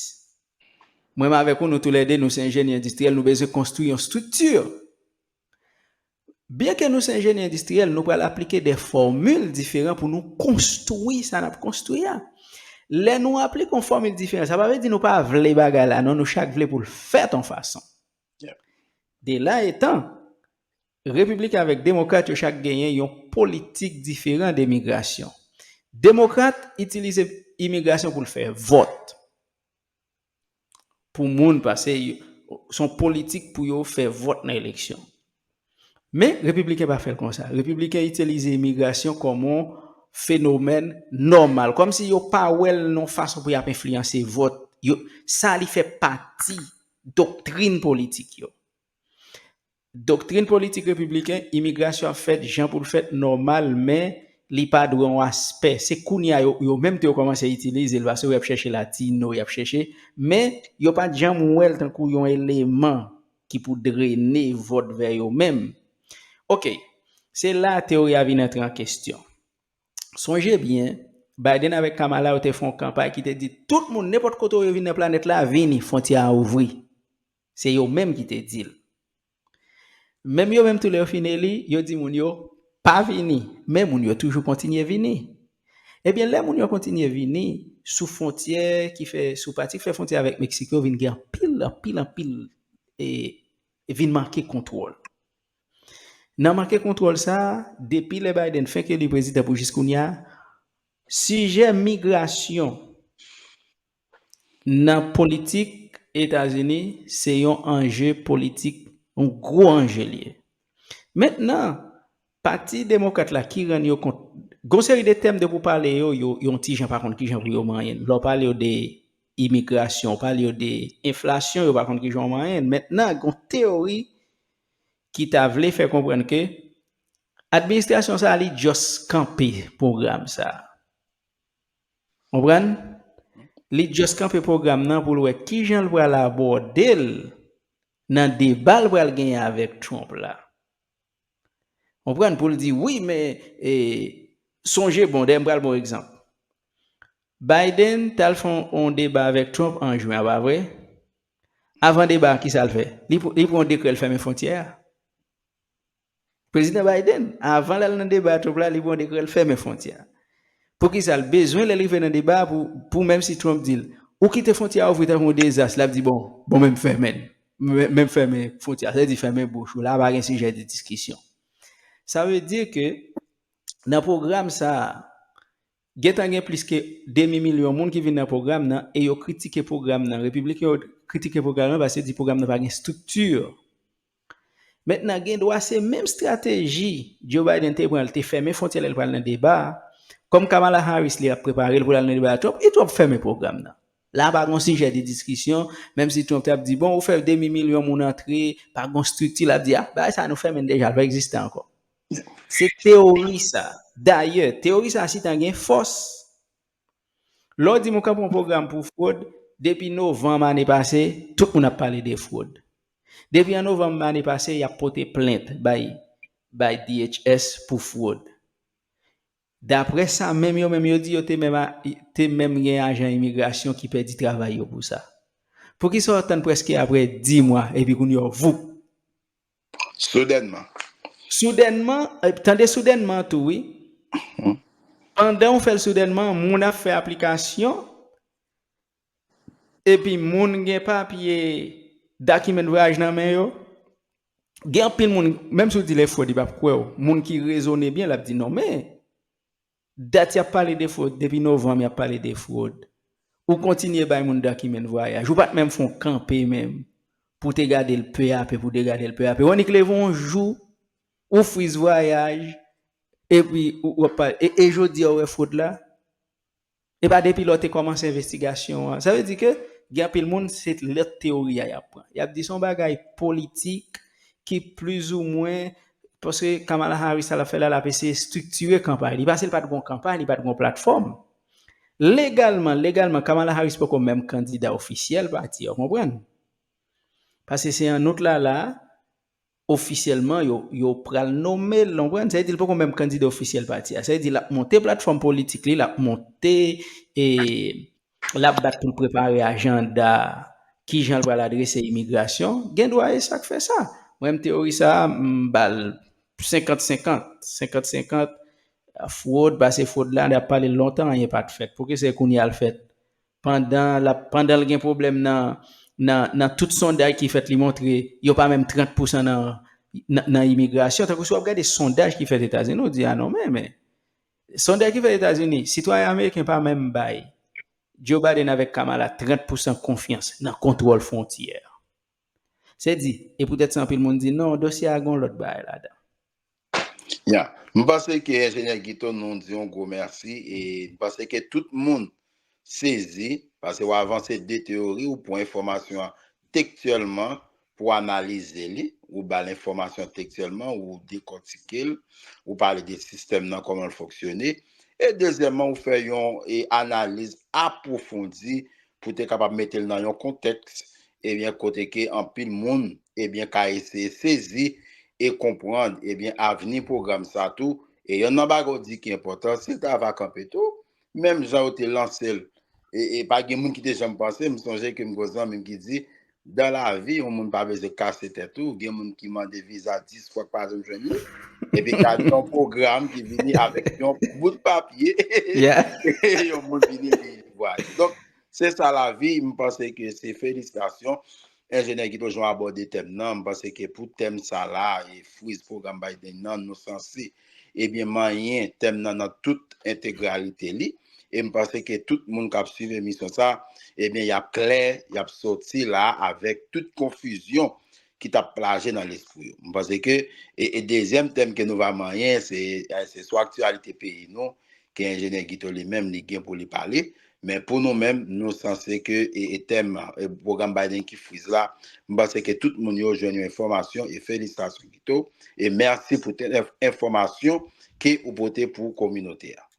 Mwen menm avèk ou, nou toulède, nou se enjenyè endistriyèl, nou bezwen konstwi yon estrikti. Byenke nou se enjenyè endistriyèl, nou pral aplike de fòmil diferan pou nou konstwi sa n ap konstwi a. Lè nou aplike yon fòmil diferan, sa pa vle di nou pa vle bagay la, non, nou chak vle pou l fèt yon fason. Yeah. De la etan, repibliken avèk demokrat yo chak genyen yon politik diferan de migrasyon. Demokrat itilize imigrasyon pou l fè vòt. Pou moun, pase yo, se yon politik pou yo fè vòt nan eleksyon. Men, repibliken pa fè l konsa. Repibliken itilize imigrasyon kòm yon fenomèn nòmal, kòmsi yo pa wè l nan yon fason pou y ap enfliyanse vòt. Yo, sa li fè pati doktrin politik yo. Doktrin politik repibliken, imigrasyon ap fèt jan pou l fèt, nòmal, men li pa dwe yon aspè. Se kounye a yo, yo menm tou yo kòmanse itilize l, paske y ap chèche Latino, y ap chèche, men yo pa t janm wè l tankou yon eleman ki pou drene vòt vè yo menm. Oke, se la teori a vin antre an kesyon. Sonje byen, Biden avèk Kamala yo te fè yon kanpay ki te di tout moun, nenpòt kote w ye vin nan planèt la, vini, fwontyè a ouvri. Se yo menm ki te di l. Menm yo menm tou lè yo fin eli, yo di moun yo pa vini, men moun yo toujou kontinye vini. Ebyen, lè moun yo kontinye vini, sou fwontyè ki fè, sou pati ki fè fwontyè avèk Meksik yo vin gen anpil, anpil, anpil, e, e vin manke kontwòl. Nan manke kontwòl sa a, depi lè Biden fenk eli prezidan pou jis kounye a, sijè migrasyon nan politik Etazini se yon anje politik, yon gwo anje l ye. Mentnan, Pati Demokrat la ki rann yo kont, gon seri de tèm depi w pale yo, yo, yo yon ti jan pa konn ki jan pou yo manyen l. Lè w pale yo de imigrasyon, w pale yo de enflasyon, yo pa konn ki jan w manyen l. Mentnan, gon teyori ki ta vle fè konprann ke administrasyon sa a, li just kanpe pwogram sa a. Konprann? Li just kanpe pwogram nan pou l wè ki jan l pral abòde l nan deba l pral genyen avèk Trump la. Konprann? Pou l di, wi, men, e, sonje, bon, dayè m pral ba w egzanp. Biden t al fè yon, yon deba avèk Trump an jen, a pa vre? Avan deba a, ki sa l fè? Li, pr- li pran yon dekrè, l fèmen fwontyè a. Prezidan Biden, avan l al nan deba a Trump la, li pran yon dekrè, l fèmen fwontyè a. Poukisa l bezwen lè l rive nan deba a pou, pou menm si Trump di l, ou kite fwontyè a ouvri tankou yon dezas, l ap di, bon, bon, men m fèmen l. Men men m fèmen fwontyè a. Sa vle di fèmen bouch ou. La pa gen sijè de diskisyon. Sa vle di ke nan pwogram sa a, gentan gen plis ke demi milyon moun ki vin nan pwogram nan e yo kritike pwogram nan. Repibliken yo kritike pwogram nan paske yo di pwogram nan pa gen estrikti. Mentnan, gen dwa se menm estrateji Joe Biden te pran, li te fèmen fwontyè lè l pral nan deba a. Kòm Kamala Harris, li ap prepare l pou l al nan deba a Trump, e Trump fèmen pwogram nan. La pa gon sijè de diskisyon, menm si Trump t ap di, bon, ou fè demi milyon moun antre, pa gon estrikti, l ap di, a, bagay sa a nou fèmen l deja, l pa egziste ankò. Se teyori sa. Dayè, teyori sa a sitan gen fòs. Lè w di m ou kanpe yon pwogram pou fwod, depi novanm ane pase, tout moun ap pale de fwod. Depi an novanm ane pase, y ap pote plent bay, bay D H S pou fwod. Daprè sa menm yo menm yo di, yo te menm, a- te menm gen ajan imigrasyon ki pèdi travay yo pou sa. Poukisa w tann prèske apre dis mwa, epi kounye a, voup? Soudènman. Soudènman, e, tande soudènman tou, wi. Pandan w fè l soudènman, moun ap fè aplikasyon, epi moun gen papye document voyaj nan men yo. Gen anpil moun, menm si w di l e fwod, li p ap kwè w. Moun ki rezone byen, l ap di, non, men, dat y ap pale de fwod, depi novanm y ap pale de fwod. Ou kontinye bay moun document voyaj. Ou pa t menm fè yon kanpe menm pou te gade l pe a pe, pou te gade l pe a pe. Ou annik leve yon jou, ou friz vwayaj, epi ou, ou ap pale. E, e jodi a ou wè fwod la? E pa depi lè w te kòmanse envestigasyon an. Sa vle di ke gen anpil moun, se lòt teyori a y ap pran. Y ap di se yon bagay politik ki plizoumwen, paske Kamala Harris, sa l ap fè la, l ap eseye estriktire kanpay li. Paske li pa t gon kanpay, li pa t gon platfòm. Legalman, legalman, Kamala Harris poko menm kandida ofisyèl pati a, w konprann? Paske se an out la, la, ofisyèlman, yo, yo pral nonmen l, w konprann? Sa vle di l poko menm kandida ofisyèl pati a. Sa vle di l ap monte platfòm politik li, l ap monte, e, l ap bat pou l prepare ajanda, kijan l pral adrese imigrasyon. Gen dwa e sa k fè sa. Mwen, m teyori sa a, m ba l senkant senkant, senkant senkant, fwod, paske fwod la, n ap pale l lontan, anyen pa t fèt. Poukisa se kounye a l fèt? Pandan l ap, pandan l gen pwoblèm nan, nan, nan tout sondaj ki fèt, li montre yo pa menm trant pousan nan, nan, nan imigrasyon. Tankou si w ap gade sondaj ki fèt Etazini, w di, a non, men, men, sondaj ki fèt Etazini, sitwayen ameriken pa menm bay Joe Biden avèk Kamala trant pousan konfyans nan kontwòl fwontyè. Se di, e poutèt sa anpil moun di, non, dosye a gen yon lòt bagay ladan. Ya, m panse ke enjenyè Guito, nou di yon gwo mèsi, e m panse ke tout moun sezi, paske w avanse de teyori, ou pran enfòmasyon an tekstyèlman pou analize li, ou ba l enfòmasyon tekstyèlman, ou dekòtike l, ou pale de sistèm nan, kòman l fonksyone. E dezyèmman, ou fè yon e, analiz apwofondi pou te kapab mete l nan yon kontèks, ebyen, kote ke anpil moun, ebyen, ka eseye sezi e konprann, ebyen, avni pwogram sa tou. E yonn nan bagay ou di ki enpòtan, si l ta va kanpe tou, menm jan yo te lanse l, e, e pa gen moun ki te janm panse, m sonje ke m gon zanmi m ki di, dans la vie, yon moun pa bezwen kase tèt ou, gen moun ki mande viza dis fwa k pa janm jwenn li, epi gade yon pwogram ki vini avèk yon bout papye, Yeah. yon moun vini li, li vwaye. Donk, se sa lavi, m panse ke se felisitasyon. Enjenyè Guito jan w abòde tèm nan, m panse ke pou tèm sa la, e friz pwogram Biden nan, nou sanse, ebyen, manyen tèm nan nan tout entegralite li. E m panse ke tout moun k ap swiv emisyon sa, ebyen, y ap klè, y ap soti la avèk tout konfizyon ki t ap plaje nan lespri yo. M panse ke, e, e dezyèm tèm ke nou va manyen, se, se sou aktyalite peyi nou, ke enjenyè Guito li menm, li gen pou li pale. Men pou nou menm, nou sanse ke, e, e tèm, e pwogram Biden ki friz la, m panse ke tout moun yo jwenn yon enfòmasyon, e felisitasyon Guito, e mèsi pou tout enf-, enfòmasyon ke ou pote pou kominote a.